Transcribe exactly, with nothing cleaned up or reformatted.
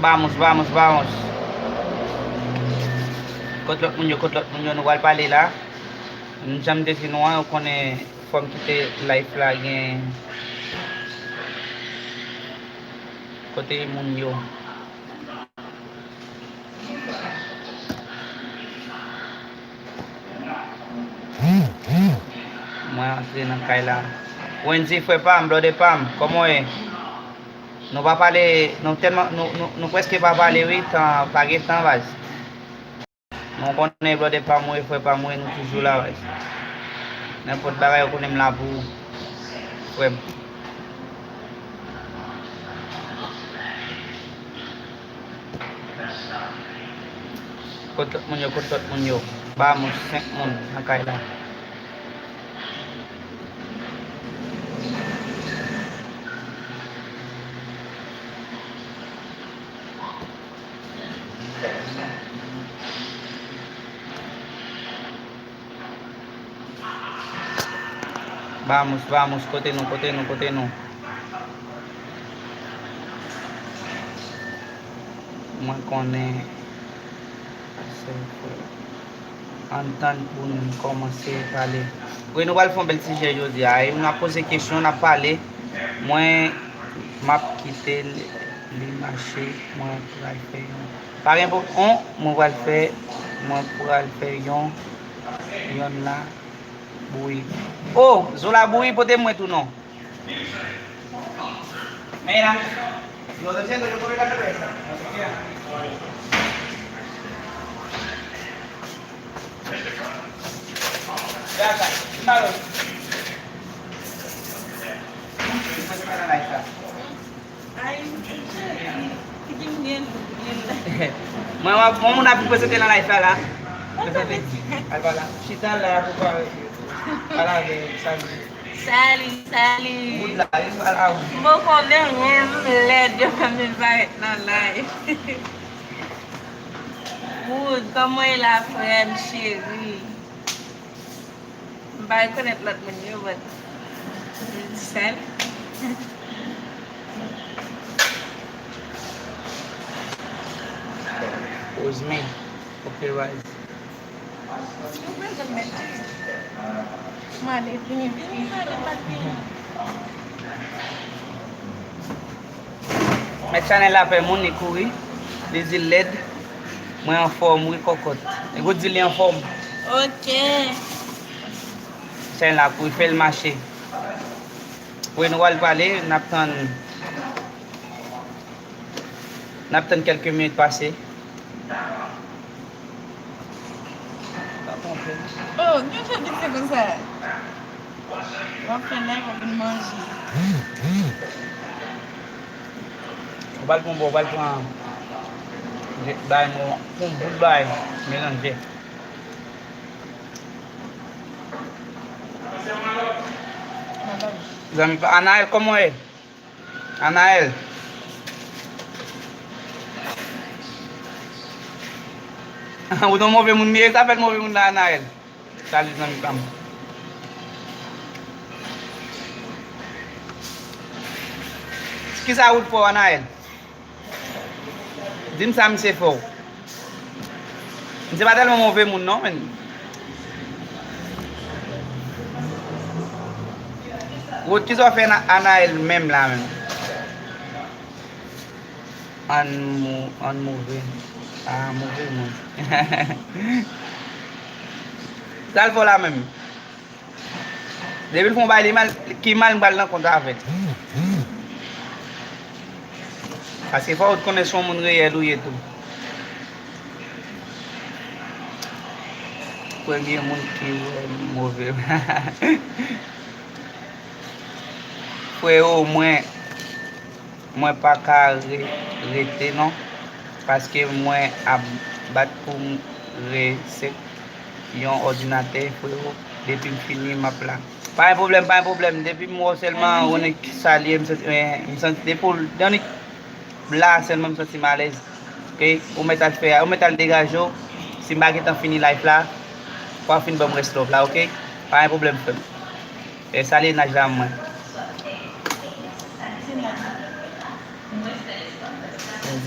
Vamos, vamos, vamos. Kot lòt moun yo, kot lòt moun yo, nou pral pale la. Jan m te di nou an, ou konnen fò m kite live la gen kote moun yo. Mwen antre nan kay la. Wendy, frè pa m, brother pa m, kòman w ye? Nou pa pale, nou tèlman, nou, nou, nou prèske pa pale, wi, tan, pa gen tan, baz. Nou konnen, brother pa m, wi, frè pa m, wi, nou toujou la, baz. Nenpòt bagay, ou konnen m la pou ou, frè m. Kot lòt moun yo, kot lòt moun yo? Ba moun senk moun nan kay la. Vamos, vamos, kote nou, kote nou, kote nou? Mwen konnen se vre. Ann tann pou n kòmanse pale. Wi, nou pral fè yon bèl sijè jodi a. E nou ap poze kesyon, n ap pale. Mwen, m ap kite l, li mache. Mwen pral fè yon. Pa gen pwoblèm, mwen pral fè, mwen pral fè yon, yon la bouyi. O, zo la bouyi, pote mwen tou non. Mira, lo estoy haciendo yo por la cabeza. Ya está, malo. Ay, mwen, mwen, mwen, moun ap prezante nan live la, la. Prezante. Al pa la. Chita la pou pale. Pale avè l, salut. Salut, salut. Good la, you are out. M poko menm, menm lèd, yo pa menm parèt nan live. Wood, kòman w ye la, frè m cheri? M pa rekonèt lòt moun yo, but m di salut. Pose me. Ok, rise. Ou bezwen mete. M ale vini, vini, m ale, m pa t vini. Mèt chanèl la pè moun, li kouri. Li di l lèd. Mwen anfòm wi kòkòt. Li go di li anfòm. Ok. Chanèl la kouri, fè l mache. Wi, nou pral pale, n ap tann, n ap tann kèlke minit pase. Oh, gen jan vit se konsa. W ap fè live, w ap vin manje. Ou pral pran, ou pral pran bay mwen, pran bout bay, melanje. Zanmi pa, Anaël, kòman w ye? Anaël. Ou t on move moun, men sa fè l move moun la, Anaël. Salut, zanmi pa m. Kisa Wood fè w, Anaël? Di m sa misye fè w. Misye pa tèlman move moun non, menn. Wood, kisa w fè Ana-, Anaël menm la menm? Ann mo-, ann move. Ah, move moun. Sa l fè w la menm? Depi l fè yon bagay li mal, ki mal m pral nan kont avè l. Paske fò w konnen se yon moun reyèl ou ye tou. Premye moun ki wè m move. Frewo, mwen, mwen pa ka re-, rete non, paske mwen ap bat pou m resèt yon òdinatè, frewo, depi m fini, m ap la. Pa gen pwoblèm, pa gen pwoblèm, depi m wè w sèlman, Ronick salye, m santi, eh, m santi depi w, Ronick la sèlman, m santi m alèz. Ok, ou mèt al fè, ou mèt al degaje w, si m pa gentan fini live la, w a fin ban m rès love la, ok? Pa gen pwoblèm, frè m. E salye naj la mwen. Mwen